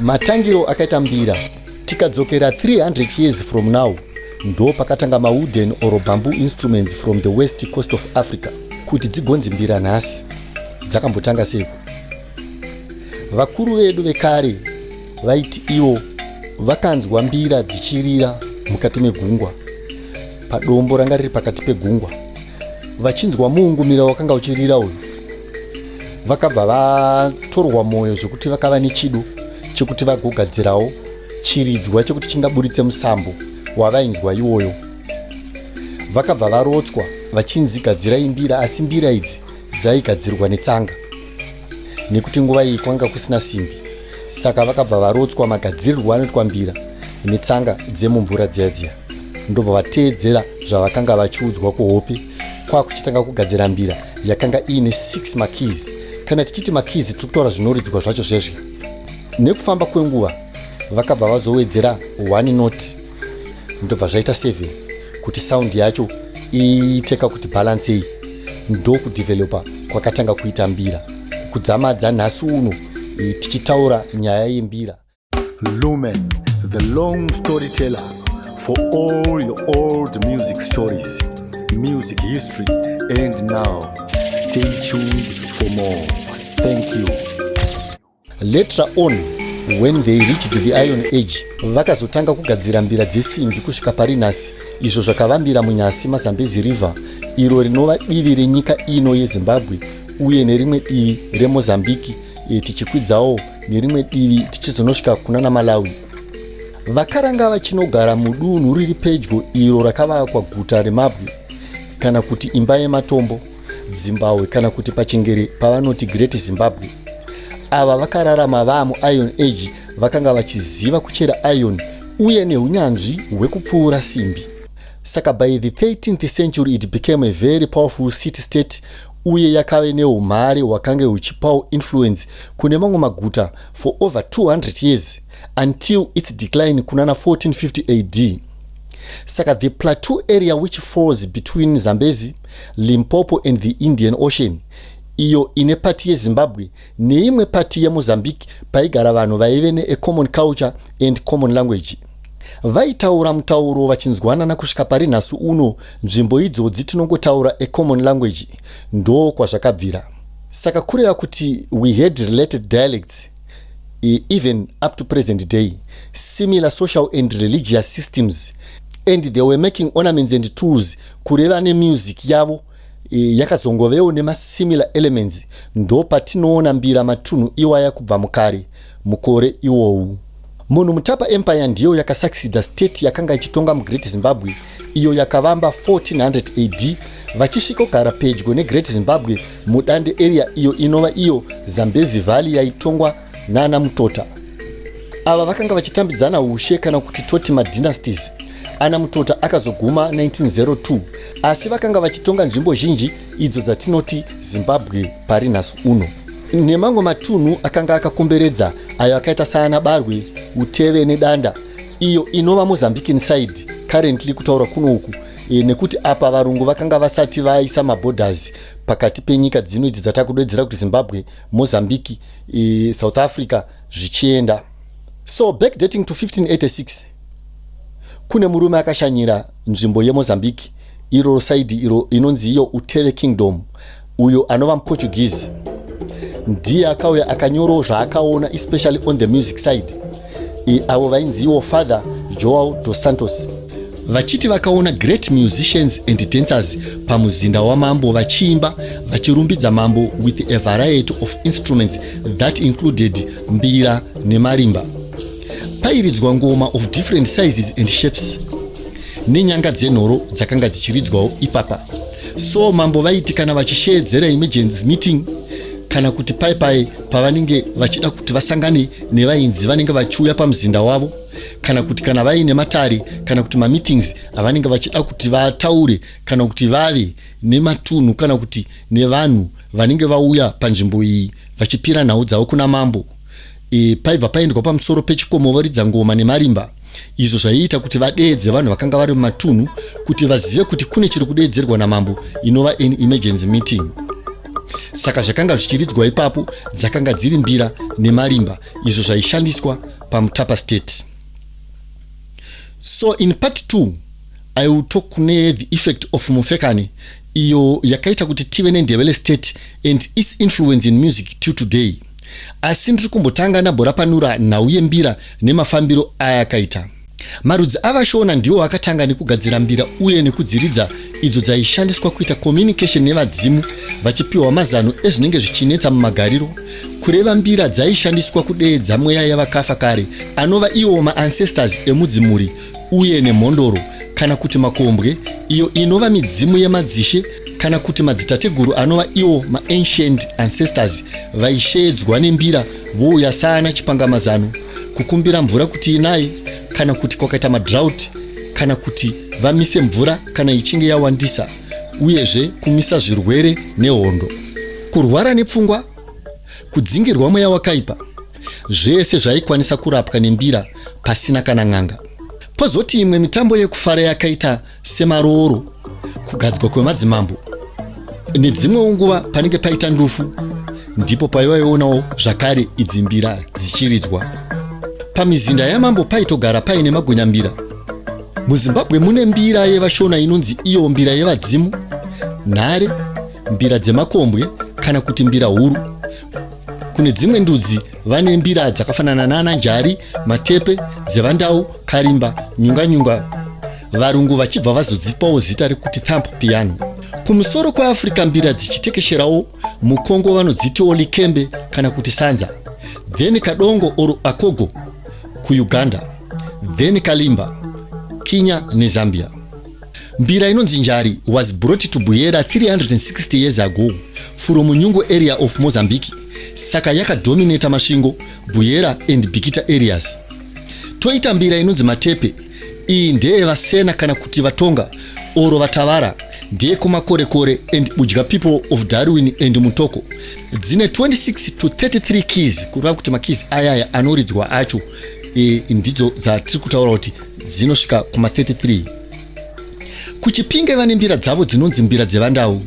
Matangiro akaita mbira, tikadzokera 300 years from now, ndo pakatanga mawooden or bamboo instruments from the west coast of Africa. Kuti dzigonzi mbira nhasi, dzakambotanga seiko? Vakuru vedu vekare vaiti ivo vakanzwa mbira dzichirira mukati megungwa, padombo ranga riri pakati pegungwa, vachinzwa muungumira wakanga uchirira uyu, vakabva vatorwa mwoyo zvekuti vakava nechido chekuti vagogadzirawo chiridzwa chekuti chingaburitse musambo wavainzwa iwoyo. Vakabva varotswa vachinzi gadzirai mbira, asi mbira idzi dzaigadzirwa netsanga nekuti nguva iyi kwanga kusina simbi. Saka vakabva varotswa magadzirirwo anoitwa mbira netsanga dzemumvura dziya dziya, ndobva vateedzera zvavakanga vachiudzwa kuhope, kwakuchitanga kugadzira mbira yakanga iine 6 makeys. Kana tichiti makeys, tiri kutaura zvinoridzwa zvacho zvezve. Nekufamba kwenguva vakabva vazowedzera 1 note, ndobva zvaita 7 kuti sound yacho iiteka kuti balancei. Ndokudevelopa kwakatanga kuita mbira kudzamadza nhasi uno tichitaura nyaya yembira. Lumen, the long storyteller, for all your old music stories, music history, and now. Stay tuned for more. Thank you. Later on, when they reached the Iron Age, vakazotanga kugadzira mbira dzesimbi kusvika pari nhasi, izvo zvakavambira munyasi maZambezi River, iro rinova divi renyika ino yeZimbabwe uye nerimwe divi reMozambiki, tichikwidzawo nerimwe divi tichizonosvika kuna naMalawi. Vakaranga vachinogara mudunhu riri pedyo iro rakavakwa guta remabwe kana kuti imba yematombo, Dzimbahwe, kana kuti pachingere pavanoti Great Zimbabwe. Ava vakararama vaamuIron Age vakanga vachiziva kuchera iron uye neunyanzvi hwekupfuura simbi. Saka by the 13th century it became a very powerful city state uye yakave neumhare hwakange huchipawo influence kune mamwe maguta for over 200 years until its decline kunana 1450 AD. Saka the plateau area which falls between Zambezi, Limpopo and the Indian Ocean, iyo ine part yeZimbabwe neimwe part yeMozambique, paigara vanhu vaive neacommon culture and common language. Vaitaura mutauro vachinzwanana kusvika pari nhasi uno. Nzvimbo idzodzi tinongotaura acommon language, ndo kwazvakabvira. Saka kureva kuti we had related dialects even up to present day, similar social and religious systems, and they were making ornaments and tools, kureva nemusic yavo yakazongovewo nemasimilar elements. Ndo patinoona mbira matunhu iwaya kubva mukare mukore iwowu. Munhu Mutapa Empire ndiyo yakasucceeda state yakanga ichitonga muGreat Zimbabwe, iyo yakavamba 1400 AD, vachisvikogara pedyo neGreat Zimbabwe muDande area, iyo inova iyo Zambezi Valley yaitongwa nana Mutota. Ava vakanga vachitambidzana ushe, kana kuti toti madynasties. Ana Mutota akazoguma 1902, asi vakanga vachitonga nzvimbo zhinji idzo dzatinoti Zimbabwe pari nhasi uno nemamwe matunhu akanga akakomberedza, ayo akaita saana Barwe, Uteve neDanda, iyo inova Mozambican side currently kutaura kuno uku, nekuti apa varungu vakanga vasati vaisa maborders pakati penyika dzino idzi dzatakudedzera kuti Zimbabwe, Mozambique, South Africa zvichienda. So backdating to 1586, kune murume akashanyira nzvimbo yeMozambique, iro side iro inonzi iyo Uteve Kingdom, uyo anova muPortuguese. Ndiye akauya akanyorawo zvaakaona, especially on the music side. Avo vainziwo Father Joao dos Santos, vachiti vakaona great musicians and dancers pamuzinda wamambo vachiimba vachirumbidza mambo with a variety of instruments that included mbira nemarimba. Pairidzwa ngoma of different sizes and shapes nenyanga dzenhoro dzakanga dzichiridzwawo ipapa. So mambo vaiti kana vachisheedzera emergency meeting, kana kuti pai pai pavanenge vachida kuti vasangane nevainzi vanenge vachiuya pamuzinda wavo, kana kuti kana vaine matare kana kuti mameetings avanenge vachida kuti vataure, kana kuti vave nematunhu, kana kuti nevanhu vanenge vauya panzvimbo iyi vachipira nhau dzavo kuna mambo, paibva paendwa pamusoro pechikomo, voridza ngoma nemarimba, izvo zvaiita kuti vadeedze vanhu vakanga vari mumatunhu kuti vazive kuti kune chiri kudeedzerwa namambo, inova an emergency meeting. Saka zvakanga zvichiridzwa ipapo dzakanga dziri mbira nemarimba, izvo zvaishandiswa paMutapa State. So in part 2 I will talk kune the effect of Mufekani, iyo yakaita kuti tive neNdebele State and its influence in music till today. Asi ndiri kumbotanga ndamborapanura nhau yembira nemafambiro ayakaita. Marudzi avaShona ndiwo akatanga nekugadzira mbira uye nekudziridza, idzo dzaishandiswa kuita communication nevadzimu, vachipiwa mazano ezvinenge zvichinetsa mumagariro. Kureva mbira dzaishandiswa kudeedza mweya yavakafa kare, anova iwo maancestors emudzimuri, uye nemhondoro kana kuti makombwe, iyo inova midzimu yemadzishe kana kuti madzitateguru, anova iwo maancient ancestors, vaisheedzwa nembira vouya saana chipangamazano kukumbira mvura kuti inaye kana kuti kwakaita madrought, kana kuti vamise mvura kana ichinge yawandisa, uyezve kumisa zvirwere nehondo, kurwara nepfungwa, kudzingirwa mweya wakaipa. Zvese zvaikwanisa kurapwa nembira pasina kana n'anga. Pozoti imwe mitambo yekufara yakaita semarooro, kugadzwa kwemadzimambo, nedzimwewo nguva panenge paita ndufu, ndipo paivaionawo zvakare idzi mbira dzichiridzwa. Pamizinda yamambo paitogara paine magunyambira. MuZimbabwe mune mbira yevaShona inonzi iyo mbira yevadzimu, nhare, mbira dzemakombwe kana kuti mbira huru. Kune dzimwe ndudzi vane mbira dzakafanana nana njari, matepe, dzevandau, karimba, nyunganyunga, varungu vachibva vazodzipawo zita rekuti thumb piano. Kumusoro kweAfrica mbira dzichitekesherawo, muKongo vanodzitiwo likembe kana kuti sanza, then kadongo or akogo kuUganda, then kalimba Kenya neZambia. Mbira inonzi njari was brought to Buhera 360 years ago from Nyungu area of Mozambique, saka yakadominata Masvingo, Buhera and Bikita areas. Toita mbira inonzi matepe. Iyi ndeyevasena kana kuti vatonga oro vatavara, ndeyekumakorekore and Budya people of Darwin and Mutoko. Dzine 26 to 33 keys, kureva kuti makeys ayaya anoridzwa acho ndidzo dzatiri kutaura kuti dzinosvika kuma33. KuChipinge vane mbira dzavo dzinonzi mbira dzevandau.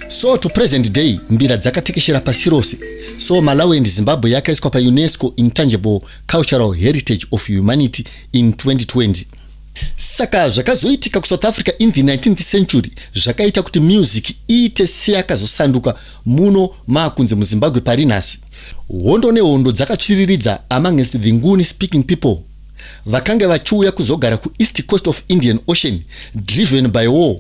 So to present day mbira dzakatekeshera pasi rose. So Malawi and Zimbabwe yakaiswa paUNESCO Intangible Cultural Heritage of Humanity in 2020. Saka zvakazoitika kuSouth Africa in the 19th century zvakaita kuti music iite seyakazosanduka muno maakunze muZimbabwe pari nhasi. Hondo nehondo dzakatsviriridza amongst the Nguni speaking people vakanga vachiuya kuzogara kueast coast of Indian Ocean, driven by war,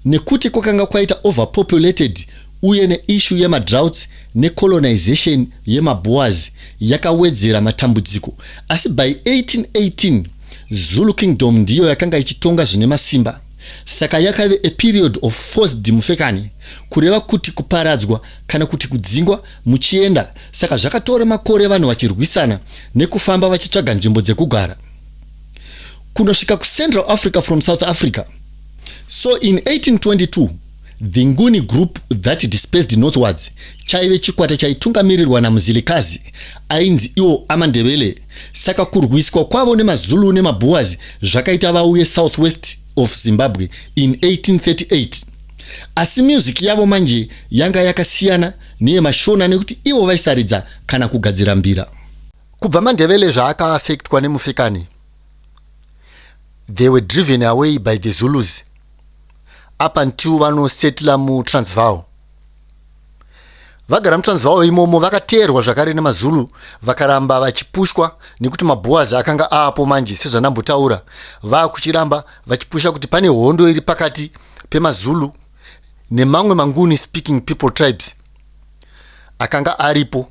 nekuti kwakanga kwaita overpopulated, uye neissue yemadroughts necolonization yemaBoers yakawedzera matambudziko. Asi by 1818 Zulu Kingdom ndiyo yakanga ichitonga zvine masimba, saka yakave a period of forced mufekani, kureva kuti kuparadzwa kana kuti kudzingwa muchienda. Saka zvakatora makore vanhu vachirwisana nekufamba vachitsvaga nzvimbo dzekugara kunosvika kuCentral Africa from South Africa. So in 1822 the Nguni group that dispersed northwards chaive chikwata chaitungamirirwa naMuzilikazi, ainzi iwo amaNdebele. Saka kurwiswa kwavo nemaZulu nemaBoers zvakaita vauye southwest of Zimbabwe in 1838. Asi music yavo manje yanga yakasiyana neyemashona, nekuti ivo vaisaridza kana kugadzira mbira. Kubva maNdebele zvaakaaffectwa nemufikani, they were driven away by the Zulus up until vanosetla muTransvaal. Vagara muTransvaal imomo, vakateerwa zvakare nemaZulu, vakaramba vachipushwa nekuti maBoers akanga aapo manje. Sezvandambotaura, vaakuchiramba vachipusha kuti pane hondo iri pakati pemaZulu nemamwe maNguni speaking people tribes akanga aripo.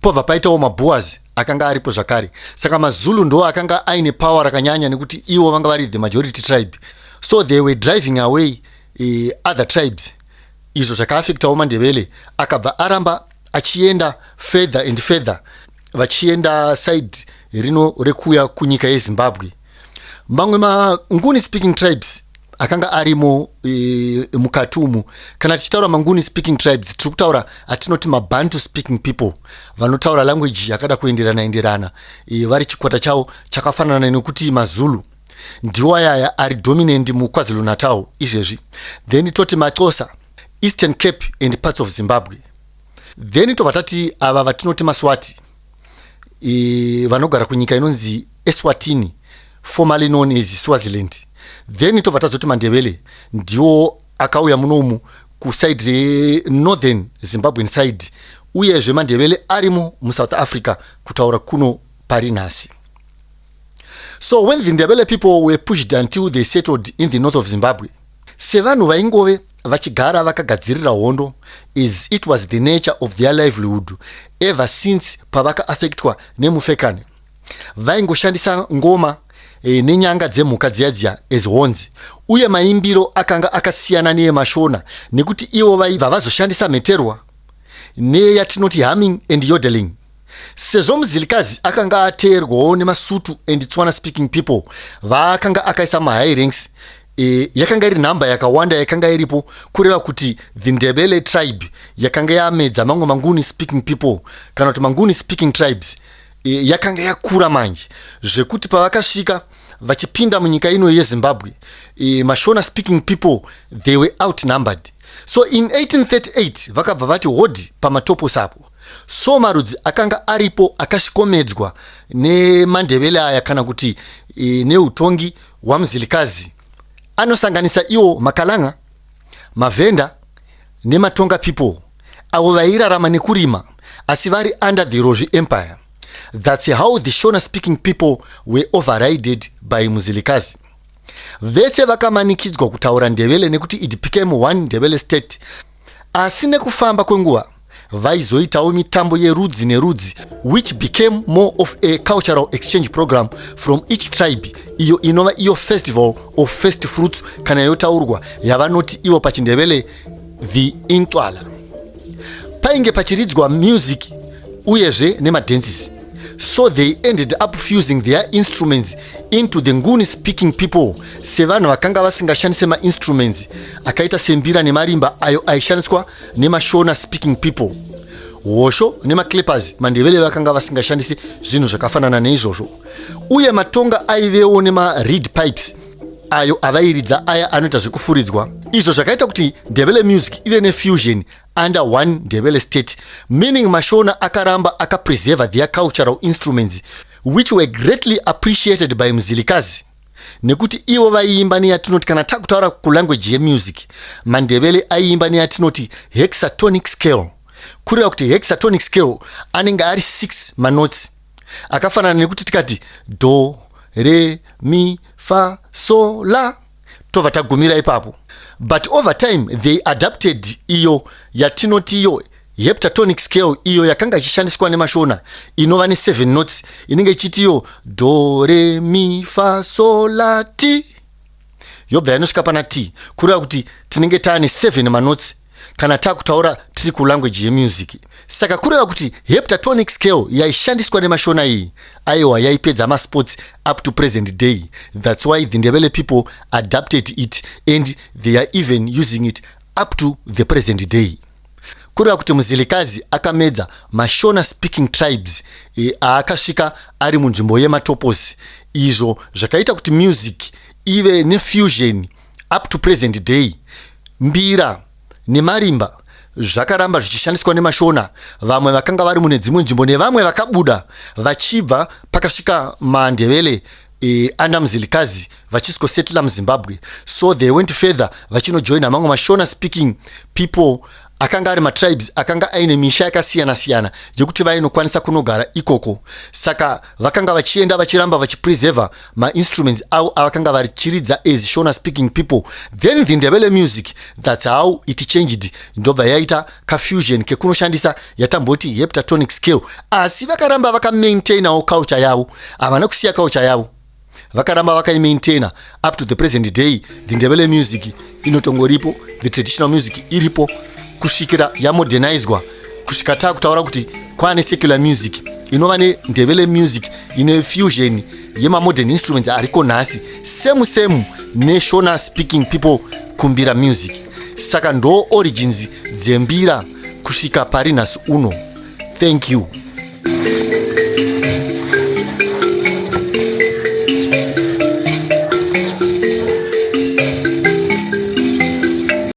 Pobva paitawo maBoers akanga aripo zvakare. Saka maZulu ndo akanga aine power rakanyanya, nekuti ivo vanga vari the majority tribe, so they were driving away other tribes. Izvo zvakaaffectawo maNdebele, akabva aramba achienda further and further, vachienda side rino rekuuya kunyika yeZimbabwe. Mamwe maNguni speaking tribes akanga arimo mukati umu, kana tichitaura maNguni speaking tribes, tiri kutaura atinoti maBantu speaking people, vanotaura language yakada kuenderana enderana, vari chikwata chavo chakafanana nekuti maZulu ndiwo ayaya ari dominant muKwaZulu Natal izvezvi. Then toti maXhosa. Eastern Cape and parts of Zimbabwe. Then tobva tati ava vatinoti maSwati, vanogara kunyika inonzi Eswatini, formerly known as Swaziland. Then tobva tazoti maNdebele ndiwo akauya munomu kuside renorthern Zimbabwean side. Uyezve maNdebele arimo muSouth Africa kutaura kuno pari nhasi. So when the Ndebele people were pushed until they settled in the north of Zimbabwe, sevanhu vaingove vachigara vakagadzirira hondo, as it was the nature of their livelihood ever since pavakaaffectwa nemufekane, vaingoshandisa ngoma nenyanga dzemhuka dziya dziya as horns. Uye maimbiro akanga akasiyana neemashona, nekuti ivo vaibva vazoshandisa mheterwa neyatinoti humming and yodeling. Sezvo Muzilikazi akanga ateerwawo nemaSutu and Tswana speaking people vaakanga akaisa mahigh ranks, yakanga iri nhamba yakawanda yakanga iripo, kureva kuti the Ndebele tribe yakanga yamedza mamwe maNguni speaking people kana kuti maNguni speaking tribes. Yakanga yakura manje, zvekuti pavakasvika vachipinda munyika ino yeZimbabwe, maShona speaking people, they were outnumbered. So in 1838 vakabva vati hodhi paMatopos apo. So marudzi akanga aripo akasvikomedzwa nemaNdebele aya, kana kuti neutongi hwaMuzilikazi, anosanganisa iwo maKalanga, maVhenda nemaTonga people, avo vairarama nekurima asi vari under the Rozvi Empire. That's how the Shona speaking people were overrided by Muzilikazi. Vese vakamanikidzwa kutaura Ndebele nekuti it became one Ndebele state. Asi nekufamba kwenguva vaizoitawo mitambo yerudzi nerudzi, which became more of a cultural exchange program from each tribe, iyo inova iyo festival of first fruits, kana yotaurwa yavanoti ivo pachiNdebele the Incwala. Painge pachiridzwa music uyezve nemadances. So they ended up fusing their instruments into the Nguni speaking people. Sevanhu vakanga vasingashandise mainstruments akaita sembira nemarimba ayo aishandiswa nemaShona speaking people, hosho nemaclappers, maNdebele vakanga vasingashandisi zvinhu zvakafanana neizvozvo. Uye maTonga aivewo nemareed pipes ayo avairidza, aya anoita zvekufuridzwa. Izvo zvakaita kuti Ndebele music ive nefusion under one Ndebele state, meaning maShona akaramba akapreserva their cultural instruments, which were greatly appreciated by Muzilikazi, nekuti ivo vaiimba neyatinoti, kana takutaura kulanguage yemusic, maNdebele aiimba neyatinoti hexatonic scale, kureva kuti hexatonic scale anenge ari 6 manotes, akafanana nekuti tikati do, re, mi, fa, so, la, tobva tagumira ipapo. But over time they adapted iyo yatinoti iyo heptatonic scale, iyo yakanga ichishandiswa nemaShona, inova ne7 notes, inenge ichiti iyo do, re, mi, fa, so, la, ti, yobva yanosvika pana ti, kureva kuti tinenge taane 7 manotes kana taakutaura tiri kulanguage yemusic. Saka kureva kuti heptatonic scale yaishandiswa nemashona iyi, aiwa, yaipedza masports up to present day. That's why the Ndebele people adapted it and they are even using it up to the present day. Kureva kuti Muzilikazi akamedza maShona speaking tribes aakasvika ari munzvimbo yeMatopos, izvo zvakaita kuti music ive nefusion up to present day. Mbira nemarimba zvakaramba zvichishandiswa nemashona vamwe vakanga vari mune dzimwe nzvimbo, nevamwe vakabuda vachibva pakasvika maNdebele under Muzilikazi vachisikosetla muZimbabwe. So they went further vachinojoina mamwe maShona speaking people akanga ari matribes akanga aine misha yakasiyana-siyana yekuti vainokwanisa kunogara ikoko. Saka vakanga vachienda vachiramba vachipreserva mainstruments avo avakanga vachiridza as Shona speaking people. Then the Ndebele music, that's how it changed, ndobva yaita kafusion kekunoshandisa yatamboti heptatonic scale. Asi vakaramba vakamaintainawo culture yavo, havana kusiya culture yavo, vakaramba vakaimaintaina up to the present day. The Ndebele music inotongoripo, the traditional music iripo kusvikira yamodernizwa, kusvika taakutaura kuti kwaane secular music inova neNdebele music ine fusion yemamodern instruments ariko nhasi, same same neShona speaking people kumbira music. Saka ndo origins dzembira kusvika pari nhasi uno. Thank you.